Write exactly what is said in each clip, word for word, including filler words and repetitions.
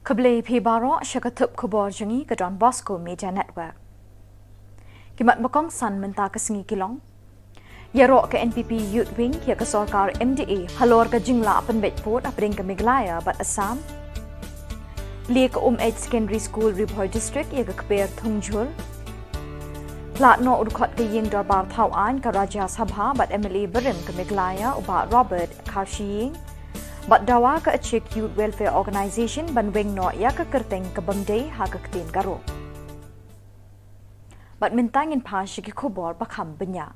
Khublei phi baroh sha ka thup khubor jong ngi ka Don Bosco Media Network. Ki mat ba kongsan mynta ka sngi ki long: Ïaroh ka N P P Youth Wing ïa ka sorkar M D A halor ka jinglah pynbeit pud hapdeng ka Meghalaya bad Assam. Plie ka Umeit Secondary School, Ri Bhoi District ïa ka kper thung jhur. Pynlait noh u dkhot ka ïing dorbar thaw aiñ ka Rajya Sabha bad M L A barim ka Meghalaya u Bah Robert Kharshiing. Bad dawa ka Achik Youth Welfare Organization ban weng noh ïa ka kyrteng ka bym dei ha ka ktien Garo. Bad mynta ngin phai sha ki khubor ba kham bniah.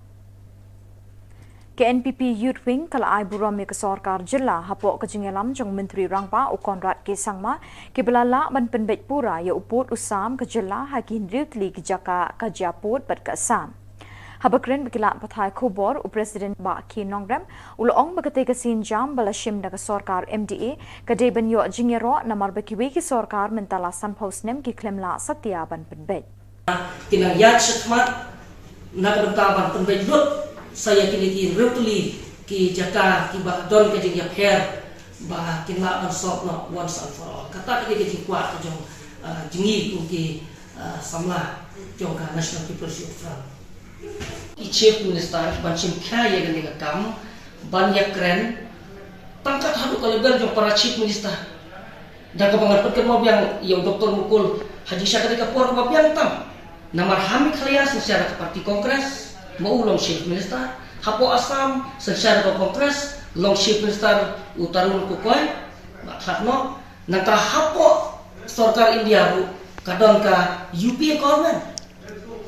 Ka N P P Youth Wing ka la ai burom ïa ka sorkar jylla hapoh ka jingïalam jong u Myntri Rangbah u Conrad K Sangma, kiba la lah ban pynbeit pura ïa u pud u sam ka jylla ha ki hynriew tylli ki jaka ka jia pud bad ka Assam. Haba kren bad ki lad pathai khubor, u President Bah K Nongrem u la ong ba katei ka sienjam ba la shim da ka sorkar M D A ka dei ban ïoh jingïaroh namar ba kiwei ki sorkar mynta la sanphew snem ki khlem lah satia ban pynbeit. Ki nang ïaid shakhmat na ka bynta ban pynbeit lut sa ïa kine ki hynriew tylli ki jaka kiba don ka jingïapher ba kin lah ban solve noh once and for all. Kata ka dei ka jingkwah ka jong, ah, jong ngi kum ki, ah, samla jong ka National People's Youth Front. I Chief Minister ban shim khia ïa kane ka kam ban ïakren tang kat haduh ka level jong para Chief Minister. Da kaba ngan pynkynmaw biang ïa u Doctor Mukul, ha jingshisha ka dei ka por kaba biang tam. Namar ha Meghalaya synshar ka party Congress, ma u long Chief Minister, hapoh Assam synshar ka Congress, long Chief Minister u Tarun Gogoi, ba khlad noh, nangta hapoh sorkar India ruh ka don ka U P A government.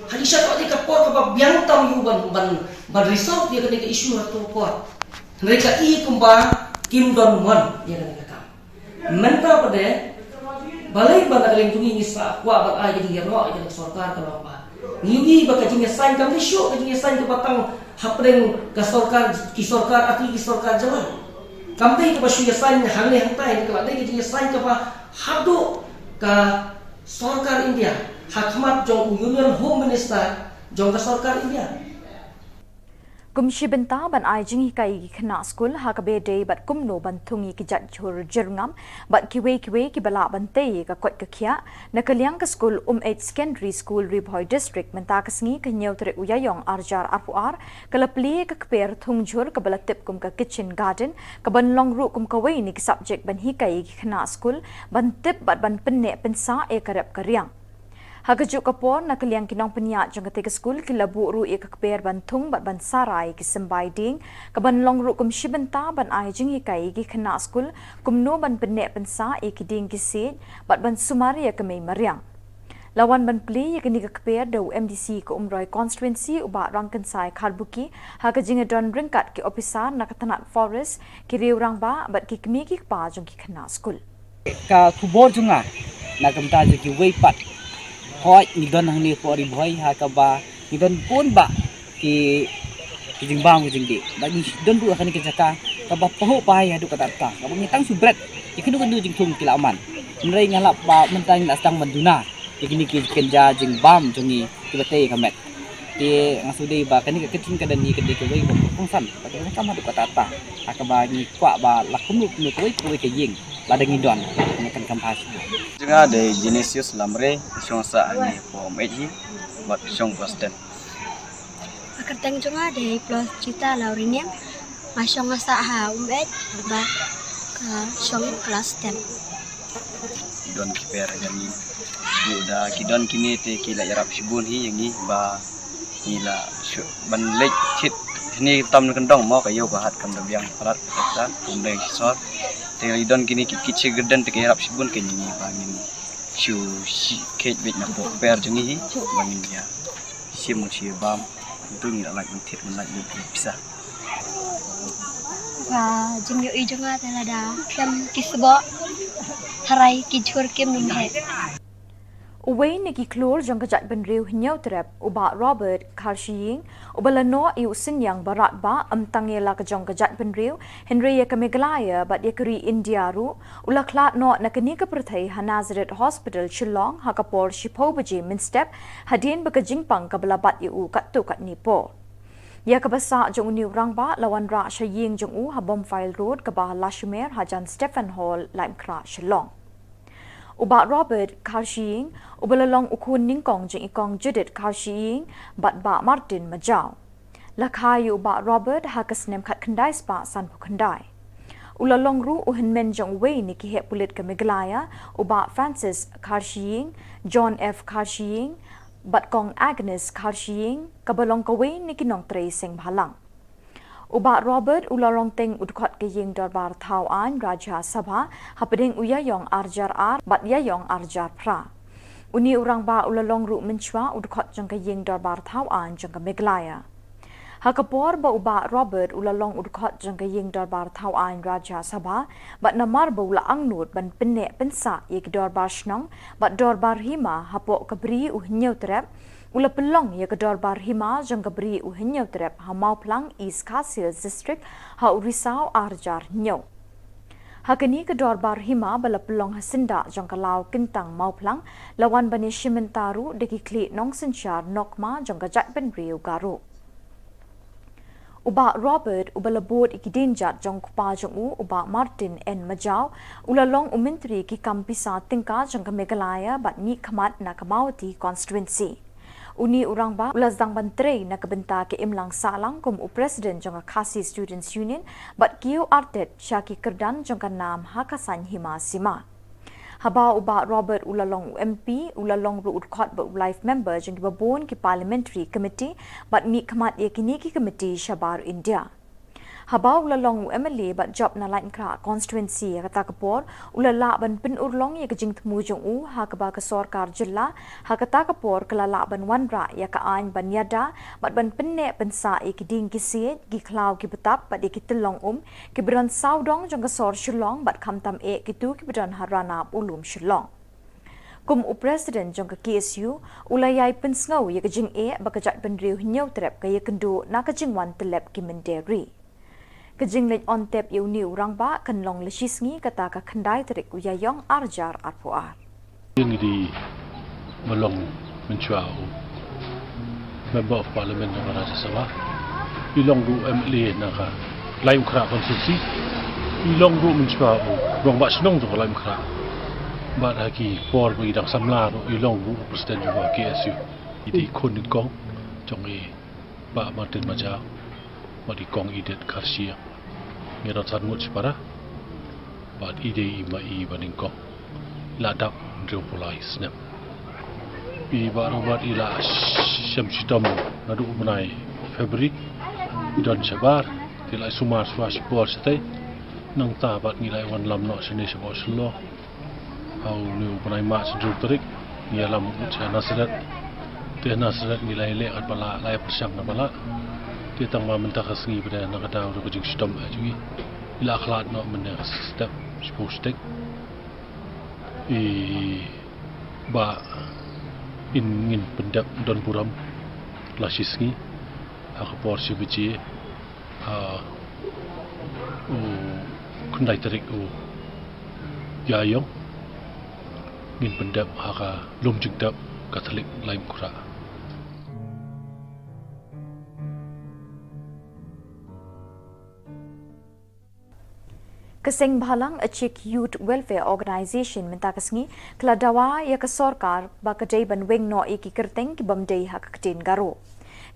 Ha jingshisha ka dei ka por kaba biang tam ïa u ban, ban, ban resolve ïa kane ka issue ha kato ka por. Hynrei ka i kumba kim don mon ïa kane ka kam. Mynta pat de, balei ba na ka liang jong ngi ngi sa kwah ban ai ka jingïaroh ïa ka sorkar ka long ba ngi ïohi ba ka jingïasaiñ kam dei shuh ka jingïasaiñ kaba tang hapdeng ka sorkar, ki sorkar, artylli ki sorkar jylla. Kam dei kaba shu ïasaiñ hangne hangtai, ka la dei ka jingïasaiñ kaba haduh ka sorkar India, ha khmat jong u Union Home Minister jong ka sorkar India. Kum shi bynta ban ai jinghikai ïa ki khynnah skul ha kaba ïadei bad kumno ban thung ïa ki jait jhur jyrngam bad kiwei kiwei kiba lah ban tei ïa ka koit ka khiah, na ka liang ka skul Umeit Secondary School, Ri Bhoi District, mynta ka sngi ka hynñiew tarik u Ïaïong ar hajar arphew ar ka la plie ïa ka kper thung jhur kaba la tip kum ka kitchen garden, kaban long ruh kum kawei na ki subject ban hikai ïa ki khynnah skul ban tip bad ban pynneh pynsah ïa ka rep ka riang. Ha kajuh ka por, na ka liang ki nongpynïaid jong katei ka skul ki la buh ruh ïa ka kper ban thung bad ban sarai ïa ki symbai dieng, kaban long ruh kum shi bynta ban ai jinghikai ïa ki khynnah skul kumno ban pynneh pynsah ïa ki dieng ki siej bad ban sumar ïa ka mei mariang. La wan ban plie ïa kane ka kper da u M D C ka Umroi Constituency u Bah Rangkynsai Kharbuki ha ka jingïadon ryngkat ki ophisar na ka tnat Forest, ki riew rangbah bad ki kmie ki kpa jong ki khynnah skul. Ka khubor jong nga na ka bynta jong kiwei pat. Hooid, ngi don hangne hapoh Ri Bhoi ha kaba ngi don bun bah ki, ki jingbam ki jingdih. Bad ngi don ruh ha kane ka jaka kaba pahuh pahai haduh katta katta, kaba ngi tang shu bret ïa kano kano jingthung ki la man. Hynrei nga lap ba mynta ngi la sdang ban duna ïa kine ki kynja jingbam jong ngi kiba tei ka met. Te nga shu dei ba kane ka kitchen garden hi ka dei kawei kaba kongsan bad ka kam haduh katta katta, ha kaba ngi kwah ba la kumno kumno kawei kawei ka ïing lada ngi don, ngi kan kam ha shuh. Jong nga dei Genesius Lamre, shong sah hangne hapoh Umeit hi bad shong class ten. Ka kyrteng jong nga dei Plos Chita Lauriniam, nga shong nga sah ha Umeit, bad nga shong class ten. Don ki per ha jong ngi. Shu da ki don kine te ki la ïarap shibun hi ïa ngi ba ngi la shu ban leit thied hynne tam kyndong mo, ka ïew ka hat kam da biang palat ka ta kum dei ki sor. Te ki don kine ki kitchen garden te ki ïarap shibun ka ïa ngi ba ngin shu shi khet beit na pok per jong ngi hi ba ngin ïa shim ngi shi bam. Utu ngi la lait ban thied ban lait ban thied pisa. Ka jingïohi jong nga te lada khlem ki sboh, harai ki jhur kim nym heh. Uwei na ki khlur jong ka jaitbynriew Hynñiewtrep, u Bah Robert Kharshiing, uba la noh ïa u synñiang ba radbah ym tang ïa la ka jong ka jaitbynriew, hynrei ïa ka Meghalaya bad ïa ka ri India ruh, u la khlad noh na kane ka pyrthei ha Nazareth Hospital Shillong ha ka por shiphew baje mynstep, hadien ba ka jingpang kaba la bat ïa u katto katne por. Ïa kaba sah jong une u rangbah la wanrah sha ïing jong u ha Bomfile Road kaba ha Lashimer hajan Stephen Hall, Laitumkhrah, Shillong. U Bah Robert Kharshiing, uba la long u khun nyngkong jong i Kong Judith Kharshiing bad Bah Martin Majaw. La kha ïa u Bah Robert ha ka snem khatkhyndai spah sanphew khyndai. U la long ruh u hynmen jong uwei na ki heh pulit ka Meghalaya, u Bah Francis Kharshiing, John F Kharshiing bad Kong Agnes Kharshiing, kaba long kawei na ki nongtrei seng bhalang. U Bah Robert u la long teng u dkhot ka ïing dorbar thaw aiñ Rajya Sabha hapdeng u ïaïong arjar ar bad ïaïong arjar phra. Une u rangbah u la long ruh mynshwa u dkhot jong ka ïing dorbar thaw aiñ jong ka Meghalaya. Ha ka por ba u Bah Robert u la long u dkhot jong ka ïing dorbar thaw aiñ Rajya Sabha, bad namar ba u la angnud ban pynneh pynsah ïa ki dorbar shnong bad dorbar hima hapoh ka Bri u Hynñiewtrep, u la pynlong ïa ka dorbar hima jong ka Bri u Hynñiewtrep ha Mawphlang, East Khasi Hills District, ha u Risaw arjar hynñiew. Ha kane ka dorbar hima ba la pynlong ha syndah jong ka Law Kyntang Mawphlang, la wan ban ïashim bynta ruh da ki khlieh nongsynshar NOGMA jong ka jaitbynriew Garo. U Bah Robert, uba la bud ïa ki dienjat jong u kpa jong u, u Bah Martin N Majaw, u la long u Myntri ki kam pisa tyngka jong ka Meghalaya bad mihkhmat na ka Mawhati Constituency. Une u rangbah u la sdang ban trei na ka bynta ka imlang sahlang kum u President jong ka Khasi Students Union bad kiew artet sha ki kyrdan jong ka nam ha ka saiñ hima sima. Haba u Bah Robert u la long u M P, u la long ruh u dkhot bad u life member jong kiba bun ki Parliamentary Committee bad mihkhmat ïa kine ki committee shabar India. Haba u la long u M L A bad jop na Laitumkhrah Constituency ha kata ka por, u la lah ban pynurlong ïa ka jingthmu jong u ha kaba ka sorkar jylla ha kata ka por ka la lah ban wanrah ïa ka aiñ ban ïada bad ban pynneh pynsah ïa ki dieng ki siej, ki khlaw ki btap bad ïa ki tyllong um, kiba don sawdong jong ka sor Shillong bad khamtam eh kito kiba don ha Ranab u lum Shillong. Kum u President jong ka K S U, u la ïai pynsngew ïa ka jingeh ba ka jaitbynriew Hynñiewtrep ka ïakynduh na ka jingwan tyllep ki mynder ri. Ka jingleit on tep ïa une u rangbah kan long la shisngi, kata ka khyndai tarik u Ïaïong arjar arphew ar. Ïa ngi dei ba long mynshwa u Member of Parliament jong ka Rajya Sabha. I long ruh M L A na ka Laitumkhrah constituency. I long ruh mynshwa u rangbah shnong jong ka Laitumkhrah. Bad ha ki por ba i dang samla ruh i long ruh President jong ka K S U. I dei khun nyngkong jong i Bah Martin Majaw bad i Kong Edith Kharshiing. Ngi don san ngut shipara bad i dei i ma i ba nyngkong. La dap hynriewphew lai snem. I Bah Robert i la sh-, shem shitom naduh u bnai February. I don shabar, te la i sumar shuwa shipor shatei. Nangta bad ngi la i wanlam noh shane shapoh Shillong. Ha une u bnai March hynriew tarik ngi ïalam u sha Nasareth. Te Nasareth ngi la i leh katba lah, la i pyrshang katba lah. Te tang ba mynta ka sngi pat na ka daw da ka jingshitom eh jong ngi, i la khlad noh mynne ka step shiphew shiteng. I Bah, in ngin pyndep don burom la shisngi ha ka por shi baje ha u khyndai tarik u Ïaïong, ngin pyndep ha ka lum jingtep Katholik Laitumkhrah. Ka seng bhalang Achik Youth Welfare Organisation mynta ka sngi ka la dawa ïa ka sorkar ba ka dei ban weng noh ïa ki kyrteng ki bym dei ha ka ktien Garo.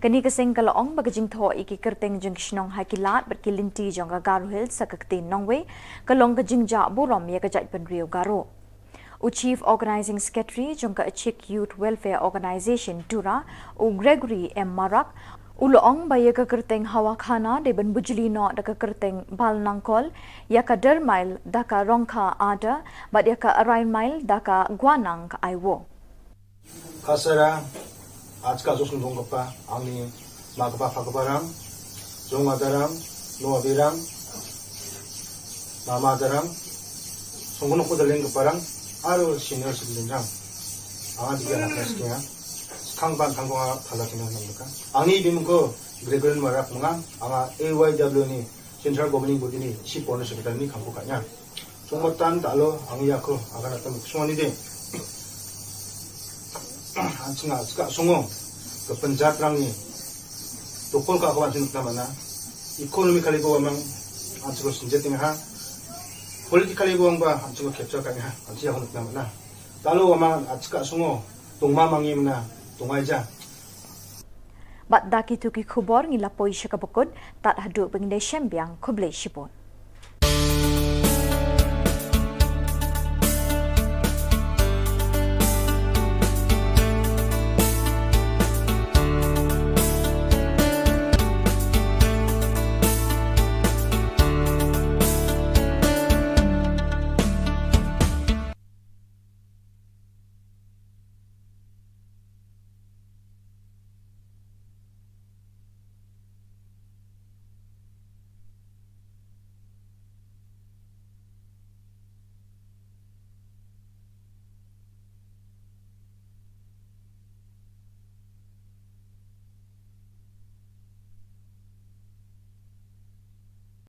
Kane ka seng ka la ong ba ka jingthoh ïa ki kyrteng jong ki shnong ha ki lad bad ki lynti jong ka Garo Hills ha ka ktien nongwei ka long ka jingjah burom ïa ka jaitbynriew Garo. U Chief Organising Secretary jong ka Achik Youth Welfare Organisation, Tura, u Gregory M Marak, u la ong ba ïa ka kyrteng Hawakhana dei ban bujli noh da ka kyrteng Balnangkol, ïa ka Dermail da ka Rongkha Ada, bad ïa ka Arailmail da ka Gwanang ka Aiwo. Khasara, Achka sosung dongkapa, angni ma kapa pha kapa rang, jong ada rang, no abi rang, mama ada rang, sungkun ko da leng kapa rang, aro senior citizen rang. Anga dikhe na kas kya, khang ban khang ko phala kina nang ka. Angni bimko Gregory Marak manga, anga A Y W ni Central Governing Body ni Chief Foreign Secretary ni khang ko kanya. Sungkun tan talo, ang ïa ko, akan atam kusung ani de. Ang singa, sika sungkun, ka Punjab rang ni. Tokol ka kawan sinuk nama na. Economically ko amang, ang singa sinjet ni ha. Politically ko ang ba, ang singa capture ka ni ha. Ang singa ko nuk nama na. Kalo ama at ska sngo, tungma mangi mna, tungai ja. Bad da kitu ki khubor ngi la poi sha kaba kut, tad haduh ba ngin da shem biang, khublei shibun.